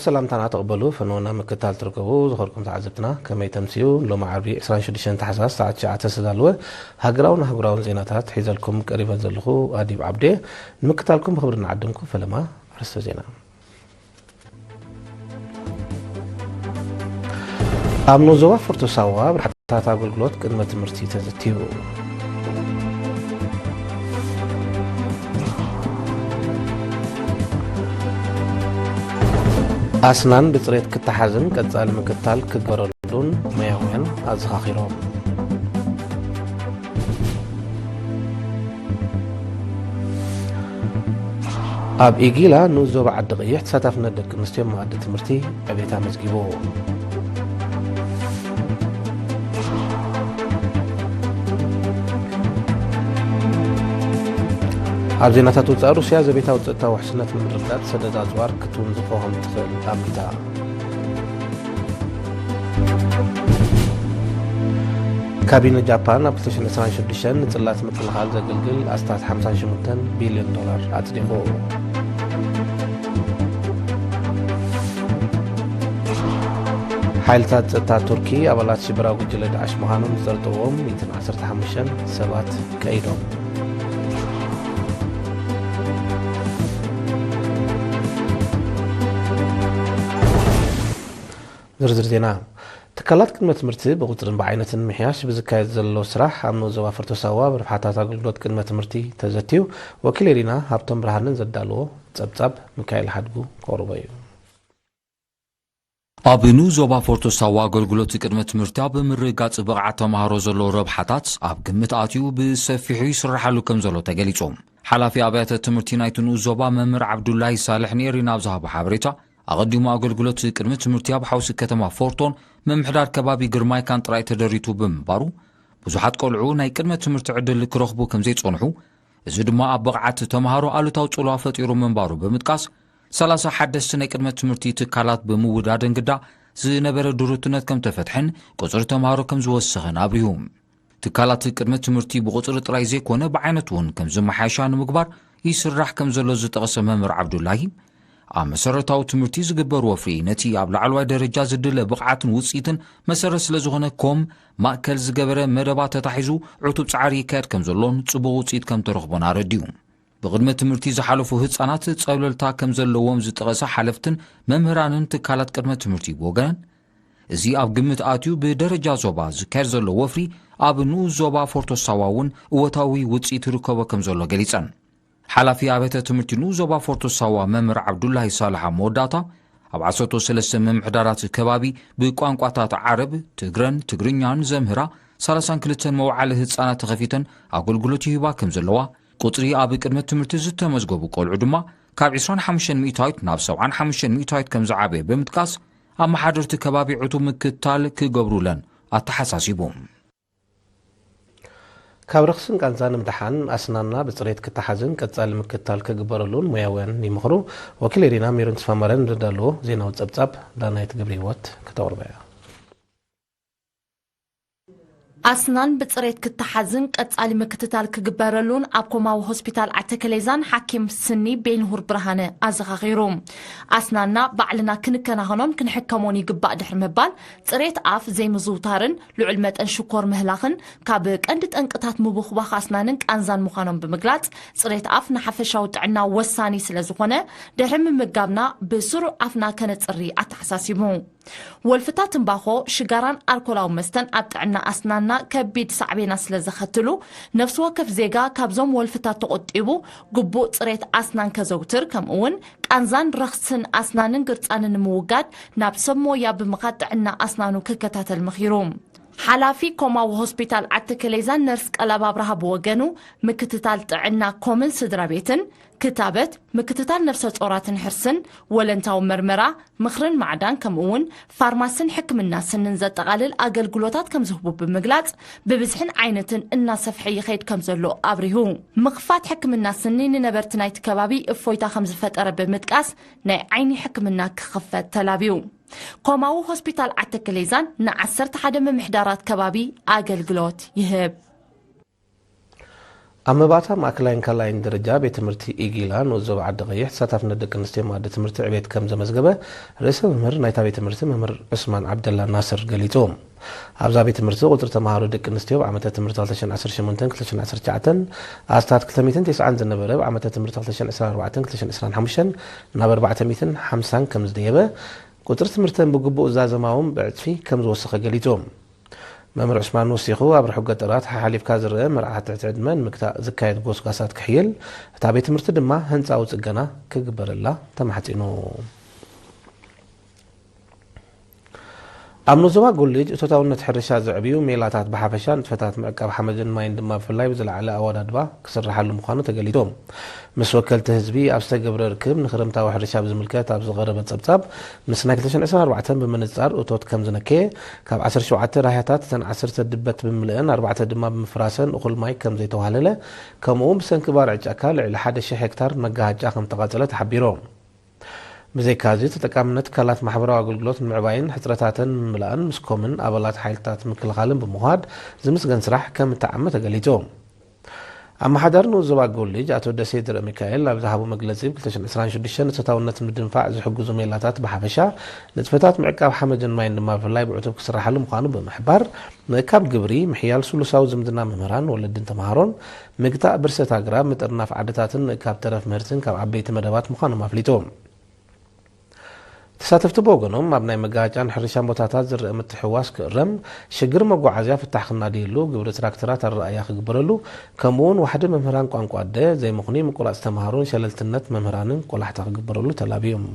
ሰላምታና ተቕበሉ፣ ፈነወና ምክታል ትርከቡ ዝኸርኩም ተዓዘብትና፣ ከመይ ተምስዩ? ሎሚ ዓርቢ ዕስራን ሽዱሽተን ታሕሳስ ሰዓት ትሽዓተ ዝተዳለወ ሃገራውን ኣህጉራውን ዜናታት ሒዘልኩም ቀሪበን ዘለኹ ኣዲብ ዓብዴ። ንምክታልኩም ብኽብሪ እናዓደምኩ፣ ፈለማ ኣርእስተ ዜና። ኣብ ንኡስ ዞባ ፎርቶ ሳዋ ብርሕታት ኣገልግሎት ቅድመ ትምህርቲ ተዘትዩ። ኣስናን ብጽሬት ክተሓዝን ቀጻሊ ምክትታል ክግበረሉን ሞያውያን ኣዘኻኺሮም። ኣብ ኢጊላ ንኡስ ዞባ ዓዲ ቀይሕ ተሳታፍነት ደቂ ኣንስትዮ መኣዲ ትምህርቲ ዕቤት ኣመዝጊቡ። ኣብ ዜናታት ወጻኢ፣ ሩስያ ዘቤታዊ ጸጥታ ውሕስነት ንምርግጋጽ ሰደድ ኣጽዋር ክትውንዝፎ ከም ትኽእል ኣሚታ። ካቢነ ጃፓን ኣብ ክልተ ሽሕን ዕስራን ሽዱሽተን ንጽላት ምክልኻል ዘገልግል ኣስታት ሓምሳን ሸሞንተን ቢልዮን ዶላር ኣጽዲቑ። ሓይልታት ጸጥታ ቱርኪ ኣባላት ሽበራዊ ጉጅለ ዳዕሽ ምዃኖም ዝጠርጥርዎም ሚእትን ዓሰርተ ሓሙሽተን ሰባት ቀይዶም። ዝርዝር ዜና። ትካላት ቅድመ ትምህርቲ ብቑጽርን ብዓይነትን ምሕያሽ ብዝካየድ ዘሎ ስራሕ ኣብ ንኡስ ዞባ ፎርቶ ሳዋ ብርብሓታት ኣገልግሎት ቅድመ ትምህርቲ ተዘትዩ። ወኪል ኤሪና ሃብቶም ብርሃንን ዘዳለዎ ጸብጻብ ሚካኤል ሓድጉ ከቕርቦ እዩ። ኣብ ንኡስ ዞባ ፎርቶ ሳዋ ኣገልግሎት ቅድመ ትምህርቲ ኣብ ምርግጋጽ ብቕዓት ተማሃሮ ዘሎ ረብሓታት ኣብ ግምት ኣትዩ ብሰፊሑ ይስራሓሉ ከም ዘሎ ተገሊጹ። ሓላፊ ኣብያተ ትምህርቲ ናይቲ ንኡስ ዞባ መምህር ዓብዱላሂ ሳልሕ ንኤሪና ኣብ ዝሃቦ ሓበሬታ፣ ኣቐዲሙ ኣገልግሎት ቅድመ ትምህርቲ ኣብ ሓውሲ ከተማ ፎርቶን ምምሕዳር ከባቢ ግርማይካን ጥራይ ተደሪቱ ብምንባሩ፣ ብዙሓት ቆልዑ ናይ ቅድመ ትምህርቲ ዕድል ክረኽቡ ከም ዘይጸንሑ፣ እዚ ድማ ኣብ ብቕዓት ተምሃሮ ኣሉታዊ ጽልዋ ፈጢሩ ምንባሩ ብምጥቃስ፣ ሰላሳ ሓደስቲ ናይ ቅድመ ትምህርቲ ትካላት ብምውዳደን ግዳ ዝነበረ ድሩትነት ከም ተፈትሐን ቁጽሪ ተምሃሮ ከም ዝወሰኸን ኣብሪሁ። ትካላት ቅድመ ትምህርቲ ብቁጽሪ ጥራይ ዘይኮነ ብዓይነቱ እውን ከም ዝመሓየሻ ንምግባር ይስራሕ ከም ዘሎ ዝጠቐሰ መምህር ዓብዱላሂ፣ ኣብ መሰረታዊ ትምህርቲ ዝግበር ወፍሪ ነቲ ኣብ ላዕለዋይ ደረጃ ዝድለ ብቕዓትን ውጽኢትን መሰረት ስለ ዝኾነ፣ ኮም ማእከል ዝገበረ መደባት ተታሒዙ ዕቱብ ጻዕሪ ይካየድ ከም ዘሎን ጽቡቕ ውጽኢት ከም ተረኽቦን ኣረዲኡ። ብቕድመ ትምህርቲ ዝሓለፉ ህጻናት ጸብለልታ ከም ዘለዎም ዝጠቐሰ ሓለፍትን መምህራንን ትካላት ቅድመ ትምህርቲ ብወገነን፣ እዚ ኣብ ግምት ኣትዩ ብደረጃ ዞባ ዝካየድ ዘሎ ወፍሪ ኣብ ንኡስ ዞባ ፎርቶ ሳዋ እውን እወታዊ ውጽኢት ይርከቦ ከም ዘሎ ገሊጸን። ሓላፊ ኣብያተ ትምህርቲ ንኡስ ዞባ ፎርቶ ሳዋ መምህር ዓብዱላሂ ሳልሕ ኣብ መወዳእታ፣ ኣብ ዓሰርተ ሰለስተ ምምሕዳራት ከባቢ ብቋንቋታት ዓረብ፣ ትግረን ትግርኛን ዘምህራ ሰላሳን ክልተን መውዓሊ ህጻናት ተኸፊተን ኣገልግሎት ይህባ ከም ዘለዋ፣ ቁጽሪ ኣብ ቅድመ ትምህርቲ ዝተመዝገቡ ቆልዑ ድማ ካብ ዕስራን ሓሙሽተን ሚእታዊት ናብ ሰብዓን ሓሙሽተን ሚእታዊት ከም ዝዓበየ ብምጥቃስ፣ ኣመሓደርቲ ከባቢ ዕቱብ ምክትታል ክገብሩለን ኣተሓሳሲቡ። ካብ ረኽስን ቃንዛን ንምድሓን ኣስናንና ብጽሬት ክተሓዝን ቀጻሊ ምክትታል ክግበረሉን ሞያውያን ይምኽሩ። ወኪል ኤሪና ሜሮን ተስፋማርያም ዘዳለዎ ዜናዊ ጸብጻብ ዳናይት ገብረ ህይወት ክተቕርቦ እያ። ኣስናን ብጽሬት ክተሓዝን ቀጻሊ ምክትታል ክግበረሉን ኣብ ኮማዊ ሆስፒታል ዓተከሌዛን ሓኪም ስኒ ቤንሁር ብርሃነ ኣዘኻኺሩ። ኣስናንና ባዕልና ክንከናኸኖን ክንሕከሞን ይግባእ ድሕሪ ምባል፣ ጽሬት ኣፍ ዘይምዝውታርን ልዑል መጠን ሽኮር ምህላኽን ካብ ቀንዲ ጠንቅታት ምቡኽባኽ ኣስናንን ቃንዛን ምዃኖም ብምግላጽ፣ ጽሬት ኣፍ ንሓፈሻዊ ጥዕና ወሳኒ ስለ ዝኾነ፣ ድሕሪ ምምጋብና ብስሩዕ ኣፍና ከነጽሪ ኣተሓሳሲቡ። ወልፍታት ትምባኾ፣ ሽጋራን ኣልኮላዊ መስተን ኣብ ጥዕና ኣስናንና ከቢድ ሳዕቤናት ስለ ዘኸትሉ፣ ነፍሲ ወከፍ ዜጋ ካብዞም ወልፍታት ተቖጢቡ ግቡእ ጽሬት ኣስናን ከዘውትር፣ ከምኡ'ውን ቃንዛን ረኽስን ኣስናንን ግርጻንን ንምውጋድ ናብ ሰብ ሞያ ብምኻድ ጥዕና ኣስናኑ ክከታተል መኺሩ። ሓላፊ ኮማዊ ሆስፒታል ዓተከሌዛን ነርስ ቀለብ ኣብርሃ ብወገኑ፣ ምክትታል ጥዕና ኮምን ስድራ ቤትን፣ ክታበት፣ ምክትታል ነፍሰ ጾራትን ሕርስን፣ ወለንታዊ መርመራ፣ ምኽርን ማዕዳን፣ ከምኡ'ውን ፋርማስን ሕክምና ስንን ዘጠቓልል ኣገልግሎታት ከም ዝህቡ ብምግላጽ፣ ብብዝሕን ዓይነትን እናሰፍሐ ይኸይድ ከም ዘሎ ኣብሪሁ። ምኽፋት ሕክምና ስኒ ንነበርቲ ናይቲ ከባቢ እፎይታ ከም ዝፈጠረ ብምጥቃስ፣ ናይ ዓይኒ ሕክምና ክኽፈት ተላብዩ። ኮማዊ ሆስፒታል ዓተከሌዛን ንዓሰርተ ሓደ ምምሕዳራት ከባቢ ኣገልግሎት ይህብ። ኣብ መባእታ ማእከላይን ካልኣይን ደረጃ ቤት ትምህርቲ ኢጊላ ንኡስ ዞባ ዓዲ ቀይሕ ተሳታፍነት ደቂ ኣንስትዮ መኣዲ ትምህርቲ ዕቤት ከም ዘመዝገበ ርእሰ መምህር ናይታ ቤት ትምህርቲ መምህር ዑስማን ዓብደላ ናስር ገሊጹ። ኣብዛ ቤት ትምህርቲ ቁጽሪ ተምሃሮ ደቂ ኣንስትዮ ኣብ ዓመተ ትምህርቲ ክልተ ሽሕን ዓሰርተ ሸሞንተን ክልተ ሽሕን ዓሰርተ ትሽዓተን ኣስታት ክልተ ሚእትን ተስዓን ዝነበረ፣ ኣብ ዓመተ ትምህርቲ ክልተ ሽሕን ዕስራን ኣርባዕተን ክልተ ሽሕን ዕስራን ሓሙሽተን ናብ ኣርባዕተ ሚእትን ሓምሳን ከም ዝደየበ፣ ቁጽሪ ትምህርተን ብግቡእ ዝዛዘማ እውን ብዕጽፊ ከም ዝወሰኸ ገሊጹ። መምህር ዑስማን ወሲኹ፣ ኣብ ርሑቕ ገጠራት ሓሓሊፍካ ዝረአ መርዓ ትሕቲ ዕድመ ንምግታእ ዝካየድ ጎስጓሳት ክሕይል፣ እታ ቤት ትምህርቲ ድማ ህንጻዊ ጽገና ክግበረላ ተማሕጺኑ። ኣብ ኖዞባ ጎልጅ እቶታውነት ሕርሻ ዘዕብዩ ሜላታት ብሓፈሻ ንጥፈታት ምዕቃብ ሓመድን ማይን ድማ ብፍላይ ብዝለዓለ ኣወዳድባ ክስርሓሉ ምዃኑ ተገሊጹ። ምስ ወከልቲ ህዝቢ ኣብ ዝተገብረ ርክብ ንክረምታዊ ሕርሻ ብዝምልከት ኣብ ዝቐረበ ጸብጻብ ምስ ናይ ክልተ ሽሕን ዕስራን ኣርባዕተን ብምንጻር እቶት ከም ዝነከየ፣ ካብ ዓሰርተ ሸውዓተ ራህያታት እተን ዓሰርተ ድበት ብምልእን ኣርባዕተ ድማ ብምፍራሰን እኹል ማይ ከም ዘይተዋህለለ፣ ከምኡ እውን ብሰንኪ ባርዕ ጫካ ልዕሊ ሓደ ሽሕ ሄክታር መጋሃጫ ከም ተቓጸለ ተሓቢሩ። ብዘይካዚ፣ ተጠቃምነት ትካላት ማሕበራዊ ኣገልግሎት ንምዕባይን ሕጽረታተን ንምምላእን ምስ ኮምን ኣባላት ሓይልታት ምክልኻልን ብምዃድ ዝምስገን ስራሕ ከም እተዓመ ተገሊጹ። ኣመሓዳሪ ንኡስ ዞባ ጎልጅ ኣቶ ደሴ ድረ ሚካኤል ኣብ ዝሃቦ መግለጺ፣ ብ ክልተ ሽሕን ዕስራን ሽዱሽተን እቶታውነት ምድንፋዕ ዝሕግዙ ሜላታት ብሓፈሻ፣ ንጥፈታት ምዕቃብ ሓመድን ማይን ድማ ብፍላይ ብዕቱብ ክስራሓሉ ምዃኑ ብምሕባር፣ ምእካብ ግብሪ፣ ምሕያል ስሉሳዊ ዝምድና መምህራን፣ ወለድን ተምሃሮን፣ ምግታእ ብርሰት ኣግራብ፣ ምጥርናፍ ዓድታትን ምእካብ ተረፍ ምህርትን ካብ ዓበይቲ መደባት ምዃኖም ኣፍሊጡ። ተሳተፍቲ ብወገኖም፣ ኣብ ናይ መጋጫን ሕርሻን ቦታታት ዝረአ ምትሕውዋስ ክእረም፣ ሽግር መጓዓዝያ ፍታሕ ክናደየሉ፣ ግብሪ ትራክተራት ኣረኣእያ ክግበረሉ፣ ከምኡ እውን ዋሕዲ መምህራን ቋንቋ ኣደ፣ ዘይምኽኑይ ምቁራጽ ተምሃሮን ሸለልትነት መምህራንን ቆላሕታ ክግበረሉ ተላብዮም።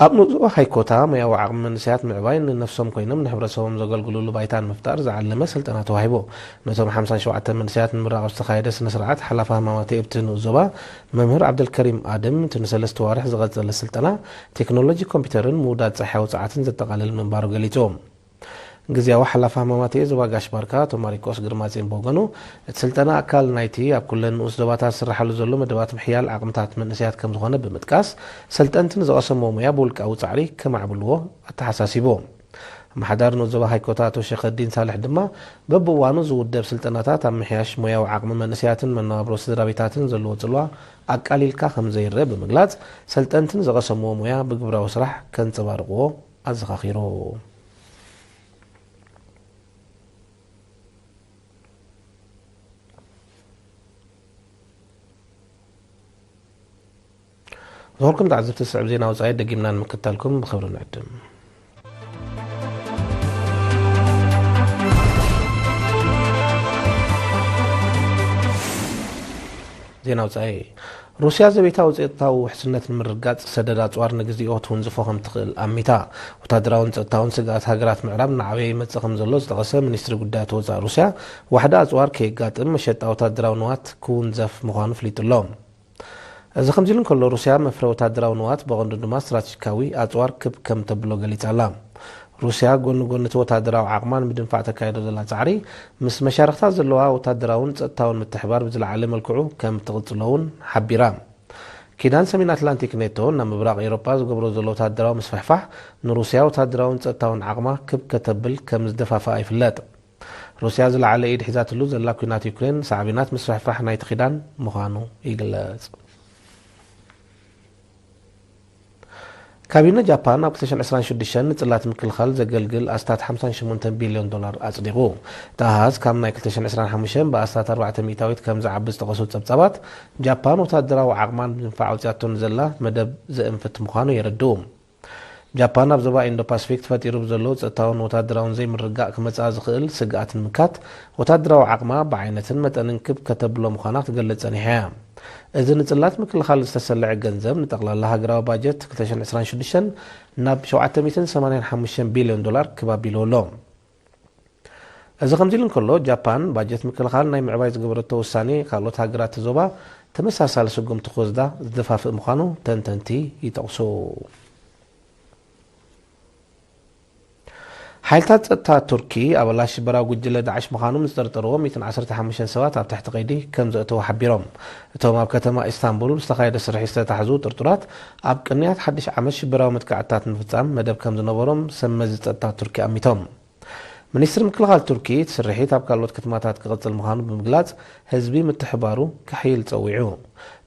ኣብ ንኡስ ዞባ ሃይኮታ፣ ሞያዊ ዓቕሚ መንእሰያት ምዕባይ፣ ንነፍሶም ኮይኖም ንሕብረተሰቦም ዘገልግሉሉ ባይታ ንምፍጣር ዝዓለመ ስልጠና ተዋሂቡ። ነቶም ሓምሳን ሸውዓተን መንእሰያት ንምርቓ ኣብ ዝተኻየደ ስነ ስርዓት፣ ሓላፊ ሃማማተኤ ኣብቲ ንኡስ ዞባ መምህር ዓብደልከሪም ኣደም፣ እቲ ንሰለስተ ዋርሕ ዝቐጸለ ስልጠና፣ ቴክኖሎጂ ኮምፒውተርን ምውዳድ ጸሓያዊ ጸዓትን ዘጠቓልል ምንባሩ ገሊጹ። ግዝያዊ ሓላፊ ሃማማተኤ ዞባ ጋሽ ባርካ ኣቶ ማሪቆስ ግርማጼን ብወገኑ፣ እቲ ስልጠና ኣካል ናይቲ ኣብ ኩለን ንኡስ ዞባታት ዝስርሓሉ ዘሎ መደባት ምሕያል ዓቕምታት መንእሰያት ከም ዝኾነ ብምጥቃስ፣ ሰልጠንቲ ንዝቐሰምዎ ሞያ ብውልቃዊ ጻዕሪ ከማዕብልዎ ኣተሓሳሲቡ። ኣመሓዳሪ ንኡስ ዞባ ሃይኮታ ኣቶ ሸኸዲን ሳልሕ ድማ፣ በብእዋኑ ዝውደብ ስልጠናታት ኣብ ምሕያሽ ሞያዊ ዓቕሚ መንእሰያትን መነባብሮ ስድራ ቤታትን ዘለዎ ጽልዋ ኣቃሊልካ ከም ዘይረአ ብምግላጽ፣ ሰልጠንቲ ንዝቐሰምዎ ሞያ ብግብራዊ ስራሕ ከንጸባርቕዎ ኣዘኻኺሩ። ዝኸበርኩም ተዓዘብቲ፣ ዝስዕብ ዜና ወጻኢ ደጊምና ንምክትታልኩም ብኽብሪ ንዕድም። ዜና ወጻኢ። ሩስያ ዘቤታዊ ጸጥታዊ ውሕስነት ንምርግጋጽ ሰደድ ኣጽዋር ንግዜኡ ክትውንዝፎ ከም ትኽእል ኣሚታ። ወታደራውን ጸጥታውን ስግኣት ሃገራት ምዕራብ እናዓበየ ይመጽእ ከም ዘሎ ዝጠቐሰ ሚኒስትሪ ጉዳያት ወጻኢ ሩስያ፣ ዋሕዲ ኣጽዋር ከየጋጥም መሸጣ ወታደራዊ ንዋት ክውንዘፍ ምዃኑ ኣፍሊጡ ኣሎ። እዚ ከምዚ ኢሉ እንከሎ፣ ሩስያ መፍረ ወታደራዊ ንዋት፣ ብቐንዱ ድማ ስትራቴጂካዊ ኣጽዋር ክብ ከም ተብሎ ገሊጻ ኣላ። ሩስያ ጎኒ ጎኒ እቲ ወታደራዊ ዓቕማ ንምድንፋዕ ተካይዶ ዘላ ጻዕሪ፣ ምስ መሻርኽታ ዘለዋ ወታደራውን ጸጥታውን ምትሕባር ብዝለዓለ መልክዑ ከም ትቕጽሎ እውን ሓቢራ። ኪዳን ሰሜን ኣትላንቲክ ኔቶ፣ ናብ ምብራቕ ኤውሮጳ ዝገብሮ ዘሎ ወታደራዊ ምስፍሕፋሕ፣ ንሩስያ ወታደራውን ጸጥታውን ዓቕማ ክብ ከተብል ከም ዝደፋፍኣ ይፍለጥ። ሩስያ ዝለዓለ ኢድ ሒዛትሉ ዘላ ኲናት ዩክሬን፣ ሳዕቤናት ምስፍሕፋሕ ናይቲ ኪዳን ምዃኑ ይግለጽ። ካቢነ ጃፓን ኣብ ክልተ ሽሕን ዕስራን ሽዱሽተን ንጽላት ምክልኻል ዘገልግል ኣስታት ሓምሳን ሸሞንተን ቢልዮን ዶላር ኣጽዲቑ። እቲ ኣሃዝ ካብ ናይ ክልተ ሽሕን ዕስራን ሓሙሽተን ብኣስታት ኣርባዕተ ሚእታዊት ከም ዝዓቢ ዝጠቐሱ ጸብጻባት፣ ጃፓን ወታደራዊ ዓቕማ ንምድንፋዕ ኣውጺኣቶ ንዘላ መደብ ዘእንፍት ምዃኑ የረድኡ። ጃፓን ኣብ ዞባ ኢንዶ ፓሲፊክ ተፈጢሩ ብዘሎ ጸጥታውን ወታደራውን ዘይምርግጋእ ክመጽኣ ዝኽእል ስግኣት ንምምካት፣ ወታደራዊ ዓቕማ ብዓይነትን መጠንን ክብ ከተብሎ ምዃና ክትገልጽ ጸኒሓ እያ። እዚ ንጽላት ምክልኻል ዝተሰልዐ ገንዘብ፣ ንጠቕላላ ሃገራዊ ባጀት ክልተ ሽሕን ዕስራን ሽዱሽተን ናብ ሸውዓተ ሚእትን ሰማንያን ሓሙሽተን ቢልዮን ዶላር ክብ ኣቢልዎ ኣሎ። እዚ ከምዚ ኢሉ እንከሎ፣ ጃፓን ባጀት ምክልኻል ናይ ምዕባይ ዝገበረቶ ውሳኔ፣ ካልኦት ሃገራት እቲ ዞባ ተመሳሳሊ ስጉምቲ ክወስዳ ዝደፋፍእ ምዃኑ ተንተንቲ ይጠቕሱ። ሓይልታት ጸጥታ ቱርኪ፣ ኣባላት ሽበራዊ ጉጅለ ዳዕሽ ምዃኖም ዝጠርጠርዎ ሚእትን ዓሰርተ ሓሙሽተን ሰባት ኣብ ትሕቲ ቀይዲ ከም ዘእተዉ ሓቢሮም። እቶም ኣብ ከተማ ኢስታንቡል ብዝተኻየደ ስርሒት ዝተታሕዙ ጥርጡራት፣ ኣብ ቅንያት ሓድሽ ዓመት ሽበራዊ መጥቃዕትታት ንምፍጻም መደብ ከም ዝነበሮም ሰብ መዚ ጸጥታ ቱርኪ ኣሚቶም። ሚኒስትሪ ምክልኻል ቱርኪ፣ እቲ ስርሒት ኣብ ካልኦት ከተማታት ክቕጽል ምዃኑ ብምግላጽ፣ ህዝቢ ምትሕባሩ ከሕይል ጸዊዑ።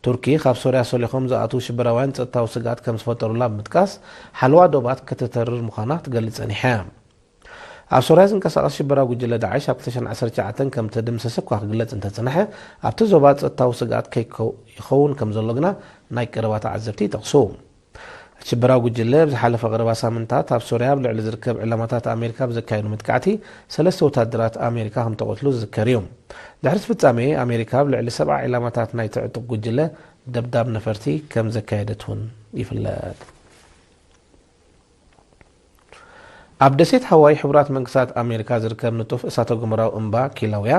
ቱርኪ፣ ካብ ሶርያ ሰሊኾም ዝኣትዉ ሽበራውያን ጸጥታዊ ስግኣት ከም ዝፈጠሩላ ብምጥቃስ፣ ሓለዋ ዶባት ከተተርር ምዃና ትገልጽ ጸኒሓ። ኣብ ሶርያ ዝንቀሳቐስ ሽበራዊ ጉጅለ ዳዕሽ ኣብ ክልተ ሽሕን ዓሰርተ ትሽዓተን ከም ተደምሰሰ እኳ ክግለጽ እንተጸንሐ፣ ኣብቲ ዞባ ጸጥታዊ ስግኣት ከይከው-፣ ይኸውን ከም ዘሎ ግና ናይ ቀረባ ተዓዘብቲ ይጠቕሱ። እቲ ሽበራዊ ጉጅለ ኣብ ዝሓለፈ ቀረባ ሳምንታት ኣብ ሶርያ ኣብ ልዕሊ ዝርከብ ዕላማታት ኣሜሪካ ብዘካየዱ መጥቃዕቲ ሰለስተ ወታደራት ኣሜሪካ ከም ተቐትሉ ዝዝከር እዩ። ድሕሪ እቲ ፍጻሜ፣ ኣሜሪካ ኣብ ልዕሊ ሰብዓ ዕላማታት ናይቲ ዕጡቕ ጉጅለ ደብዳብ ነፈርቲ ከም ዘካየደት እውን ይፍለጥ። ኣብ ደሴት ሃዋይ ሕቡራት መንግስታት ኣሜሪካ ዝርከብ ንጡፍ እሳተ ጎመራዊ እምባ ኪላውያ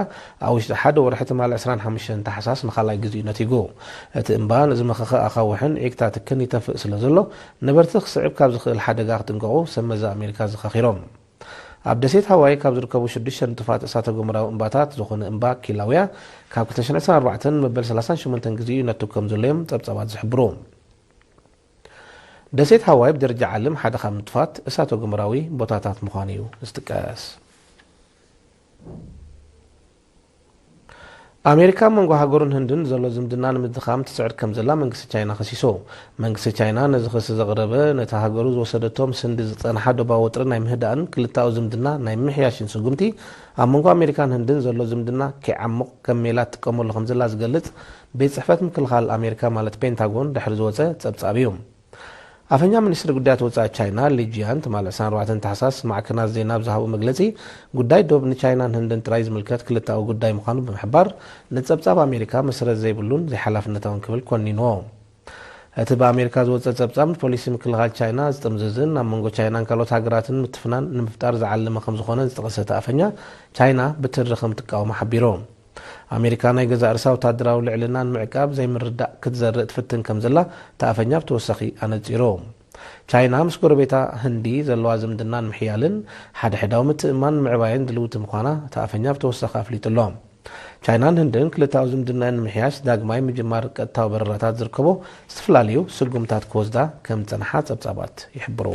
ኣብ ውሽጢ ሓደ ወርሒ ትማሊ ዕስራን ሓሙሽተን ታሕሳስ ንኻልኣይ ግዜኡ ነቲጉ። እቲ እምባ ንዝመኸኸ ኣኻውሕን ዒግታትክን ይተፍእ ስለ ዘሎ፣ ነበርቲ ክስዕብ ካብ ዝኽእል ሓደጋ ክጥንቀቑ ሰብ መዚ ኣሜሪካ ዘኻኺሮም። ኣብ ደሴት ሃዋይ ካብ ዝርከቡ ሽዱሽተ ንጡፋት እሳተ ጎመራዊ እምባታት ዝኾነ እምባ ኪላውያ ካብ ክልተ ሽሕን ዕስራን ኣርባዕተን መበል ሰላሳን ሸሞንተን ግዜኡ ይነቱ ከም ዘሎ እዮም ጸብጻባት ዝሕብሩ። ደሴት ሃዋይ ብደረጃ ዓለም ሓደ ካብ ንጡፋት እሳተ ጎመራዊ ቦታታት ምዃኑ እዩ ዝጥቀስ። ኣሜሪካ ኣብ መንጎ ሃገሩን ህንድን ዘሎ ዝምድና ንምድኻም ትጽዕር ከም ዘላ መንግስቲ ቻይና ከሲሱ። መንግስቲ ቻይና ነዚ ክሲ ዘቕረበ፣ ነታ ሃገሩ ዝወሰደቶም ስንዲ ዝጸንሓ ዶባዊ ወጥሪ ናይ ምህዳእን ክልተኣዊ ዝምድና ናይ ምምሕያሽን ስጉምቲ ኣብ መንጎ ኣሜሪካን ህንድን ዘሎ ዝምድና ከይዓሙቕ ከም ሜላ ትጥቀመሉ ከም ዘላ ዝገልጽ ቤት ጽሕፈት ምክልኻል ኣሜሪካ ማለት ፔንታጎን ድሕሪ ዝወጸ ጸብጻብ እዩ። ኣፈኛ ሚኒስትሪ ጉዳያት ወጻኢ ቻይና ሊ ጂያን ትማሊ ዕስራን ኣርባዕተን ታሕሳስ ማዕከናት ዜና ኣብ ዝሃቦ መግለጺ፣ ጉዳይ ዶብ ንቻይናን ህንድን ጥራይ ዝምልከት ክልተኣዊ ጉዳይ ምዃኑ ብምሕባር፣ ንጸብጻብ ኣሜሪካ መሰረት ዘይብሉን ዘይሓላፍነታውን ክብል ኮኒንዎ። እቲ ብኣሜሪካ ዝወጸ ጸብጻብ ንፖሊሲ ምክልኻል ቻይና ዝጥምዝዝን ኣብ መንጎ ቻይናን ካልኦት ሃገራትን ምትፍናን ንምፍጣር ዝዓለመ ከም ዝኾነ ዝጠቐሰ እቲ ኣፈኛ፣ ቻይና ብትሪ ከም ትቃወሞ ሓቢሩ። ኣሜሪካ ናይ ገዛእ ርእሳ ወታደራዊ ልዕልና ንምዕቃብ ዘይምርዳእ ክትዘርእ ትፍትን ከም ዘላ እቲ ኣፈኛ ብተወሳኺ ኣነጺሩ። ቻይና ምስ ጎረቤታ ህንዲ ዘለዋ ዝምድና ንምሕያልን ሓድሕዳዊ ምትእምማን ንምዕባይን ድልውቲ ምዃና እቲ ኣፈኛ ብተወሳኺ ኣፍሊጡ ኣሎ። ቻይናን ህንድን ክልተኣዊ ዝምድናኣን ንምሕያሽ ዳግማይ ምጅማር ቀጥታዊ በረራታት ዝርከቦ ዝተፈላለዩ ስጉምታት ክወስዳ ከም ዝጸንሓ ጸብጻባት ይሕብሩ።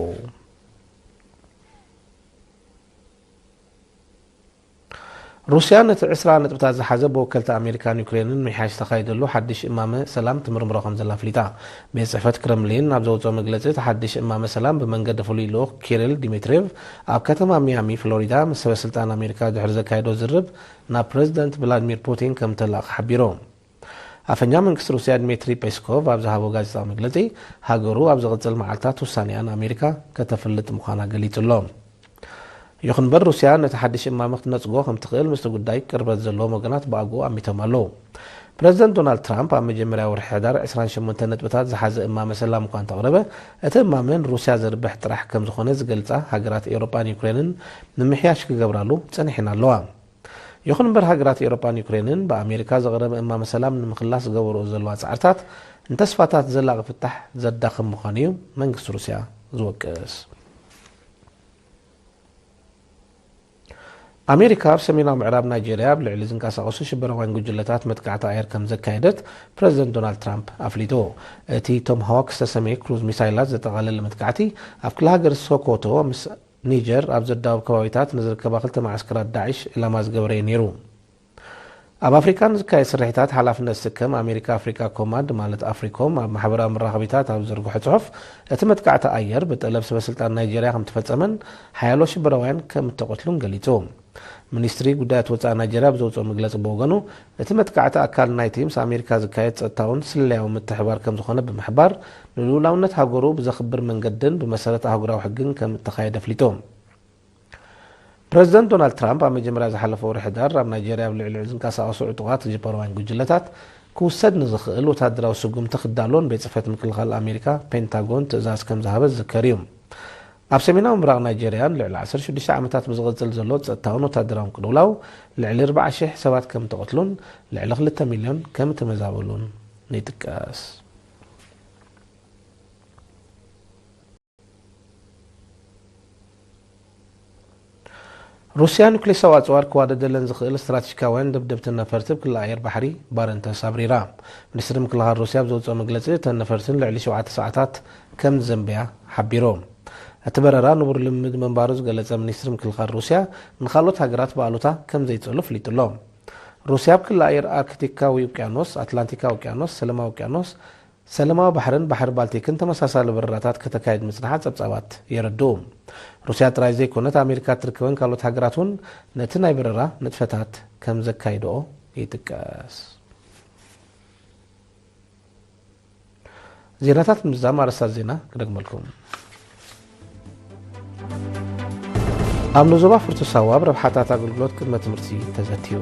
ሩስያ ነቲ ዕስራ ነጥብታት ዝሓዘ ብወከልቲ ኣሜሪካን ዩክሬንን ምሕያሽ ዝተኻየደሉ ሓድሽ እማመ ሰላም ትምርምሮ ከም ዘላ ኣፍሊጣ። ቤት ጽሕፈት ክረምሊን ኣብ ዘውጽኦ መግለጺ፣ እቲ ሓድሽ እማመ ሰላም ብመንገዲ ፍሉይ ልኡኽ ኪሪል ዲሚትሪቭ ኣብ ከተማ ሚያሚ ፍሎሪዳ ምስ ሰበ ስልጣን ኣሜሪካ ድሕሪ ዘካየዶ ዝርርብ ናብ ፕረዚደንት ቭላድሚር ፑቲን ከም ተላእኸ ሓቢሩ። ኣፈኛ መንግስቲ ሩስያ ድሚትሪ ፔስኮቭ ኣብ ዝሃቦ ጋዜጣዊ መግለጺ፣ ሃገሩ ኣብ ዝቕጽል መዓልታት ውሳኔኣ ንኣሜሪካ ከተፍልጥ ምዃና ገሊጹ ኣሎ። ይኹን እምበር፣ ሩስያ ነቲ ሓድሽ እማመ ክትነጽጎ ከም ትኽእል ምስቲ ጉዳይ ቅርበት ዘለዎም ወገናት ብኣግኡ ኣሚቶም ኣለዉ። ፕረዚደንት ዶናልድ ትራምፕ ኣብ መጀመርያ ወርሒ ሕዳር ዕስራን ሸሞንተን ነጥብታት ዝሓዘ እማመ ሰላም እኳ እንተቕረበ፣ እቲ እማመ ንሩስያ ዘርብሕ ጥራሕ ከም ዝኾነ ዝገልጻ ሃገራት ኤውሮጳን ዩክሬንን ምምሕያሽ ክገብራሉ ጸኒሐን ኣለዋ። ይኹን እምበር፣ ሃገራት ኤውሮጳን ዩክሬንን ብኣሜሪካ ዝቐረበ እማመ ሰላም ንምኽላስ ዝገበርኦ ዘለዋ ጻዕርታት ንተስፋታት ዘላቒ ፍታሕ ዘዳኽም ምዃኑ እዩ መንግስቲ ሩስያ ዝወቅስ። ኣሜሪካ ኣብ ሰሜናዊ ምዕራብ ናይጄርያ ኣብ ልዕሊ ዝንቀሳቐሱ ሽበራውያን ጉጅለታት መጥቃዕቲ ኣየር ከም ዘካየደት ፕረዚደንት ዶናልድ ትራምፕ ኣፍሊጡ። እቲ ቶምሃዋክ ዝተሰመየ ክሩዝ ሚሳይላት ዘጠቓለለ መጥቃዕቲ ኣብ ክፍለ ሃገር ሶኮቶ ምስ ኒጀር ኣብ ዘዳውብ ከባቢታት ንዝርከባ ክልተ መዓስከራት ዳዕሽ ዕላማ ዝገበረ እዩ ነይሩ። ኣብ ኣፍሪካ ንዝካየድ ስርሒታት ሓላፍነት ዝስከም ኣሜሪካ ኣፍሪካ ኮማንድ ማለት ኣፍሪኮም ኣብ ማሕበራዊ መራኸቢታት ኣብ ዝዘርግሖ ጽሑፍ፣ እቲ መጥቃዕቲ ኣየር ብጠለብ ሰበ ስልጣን ናይጄርያ ከም ተፈጸመን ሓያሎ ሽበራውያን ከም እተቐትሉን ገሊጹ። ሚኒስትሪ ጉዳያት ወጻኢ ናይጄርያ ብዘውጽኦ መግለጺ ብወገኑ፣ እቲ መጥቃዕቲ ኣካል ናይቲ ምስ ኣሜሪካ ዝካየድ ጸጥታውን ስለያዊ ምትሕብባር ከም ዝኾነ ብምሕባር፣ ንልኡላውነት ሃገሩ ብዘኽብር መንገድን ብመሰረት ኣህጉራዊ ሕግን ከም እተኻየደ ኣፍሊጡ። ፕረዚደንት ዶናልድ ትራምፕ ኣብ መጀመርያ ዝሓለፈ ወርሒ ሕዳር ኣብ ናይጄርያ ኣብ ልዕሊኡ ዝንቀሳቐሱ ዕጡቓት ሽበራውያን ጉጅለታት ክውሰድ ንዝኽእል ወታደራዊ ስጉምቲ ክዳሎን ቤት ጽሕፈት ምክልኻል ኣሜሪካ ፔንታጎን ትእዛዝ ከም ዝሃበ ዝዝከር እዩ። ኣብ ሰሜናዊ ምብራቕ ናይጄርያን ልዕሊ ዓሰርተ ሽዱሽተ ዓመታት ብዝቕጽል ዘሎ ጸጥታውን ወታደራውን ቅልውላው ልዕሊ ኣርባዓ ሽሕ ሰባት ከም ተቐትሉን ልዕሊ ክልተ ሚልዮን ከም እተመዛበሉን ይጥቀስ። ሩስያ ኑክሌሳዊ ኣጽዋር ክዋደደለን ዝኽእል ስትራቴጂካውያን ደብደብቲ ነፈርቲ ብክልል ኣየር ባሕሪ ባረንተስ ኣብሪራ። ሚኒስትሪ ምክልኻል ሩስያ ኣብ ዘውጽኦ መግለጺ፣ እተን ነፈርትን ልዕሊ ሸውዓተ ሰዓታት ከም ዝዘንበያ ሓቢሩ። እቲ በረራ ንቡር ልምምድ ምንባሩ ዝገለጸ ሚኒስትሪ ምክልኻል ሩስያ፣ ንኻልኦት ሃገራት ብኣሉታ ከም ዘይጸሉ ኣፍሊጡ ኣሎ። ሩስያ ኣብ ክሊ ኣየር ኣርክቲካዊ ውቅያኖስ፣ ኣትላንቲካዊ ውቅያኖስ፣ ሰለማዊ ውቅያኖስ፣ ሰለማዊ ባሕርን ባሕሪ ባልቲክን ተመሳሳሊ በረራታት ከተካይድ ምጽንሓ ጸብጻባት የረድኡ። ሩስያ ጥራይ ዘይኮነት፣ ኣሜሪካ እትርከበን ካልኦት ሃገራት እውን ነቲ ናይ በረራ ንጥፈታት ከም ዘካይድኦ ይጥቀስ። ዜናታት ምዝዛም ኣርእስታት ዜና ክደግመልኩም። ኣብ ንዞባ ፍርቱ ሳዋ ኣብ ረብሓታት ኣገልግሎት ቅድመ ትምህርቲ ተዘትዩ።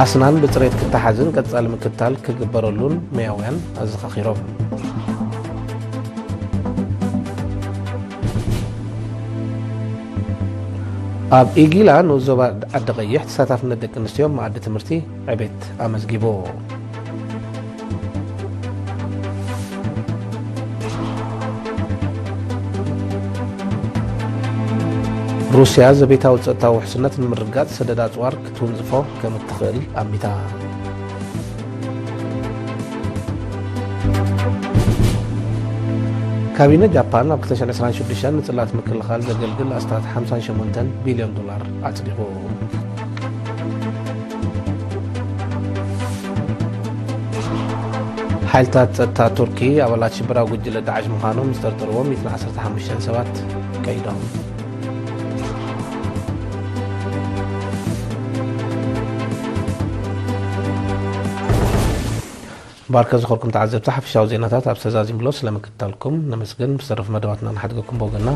ኣስናን ብጽሬት ክተሓዝን ቀጻሊ ምክትታል ክግበረሉን መያውያን ኣዘኻኺሮም። ኣብ ኢጊላ ንኡስ ዞባ ዓዲ ቀይሕ ተሳታፍነት ደቂ ኣንስትዮ መኣዲ ትምህርቲ ዕቤት ኣመዝጊቡ። ሩስያ ዘቤታዊ ጸጥታዊ ውሕስነት ንምርግጋጽ ሰደድ ኣጽዋር ክትውንጽፎ ከም እትኽእል ኣሚታ። ካቢነ ጃፓን ኣብ ክልተ ሽሕን ዕስራን ሽዱሽተን ንጽላት ምክልኻል ዘገልግል ኣስታት ሓምሳን ሸሞንተን ቢልዮን ዶላር ኣጽዲቑ። ሓይልታት ጸጥታ ቱርኪ ኣባላት ሽበራዊ ጉጅለ ዳዕሽ ምዃኖም ዝጠርጠርዎም ሚእትን ዓሰርተ ሓሙሽተን ሰባት ቀይዶም። ባርከ ዝኾርኩም ተዓዘብቲ ሓፈሻዊ ዜናታት ኣብ ዝተዛዚምሎ ስለምክትታልኩም ነመስግን። ብዝተረፉ መደባትና ንሓድገኩም ብወገንና።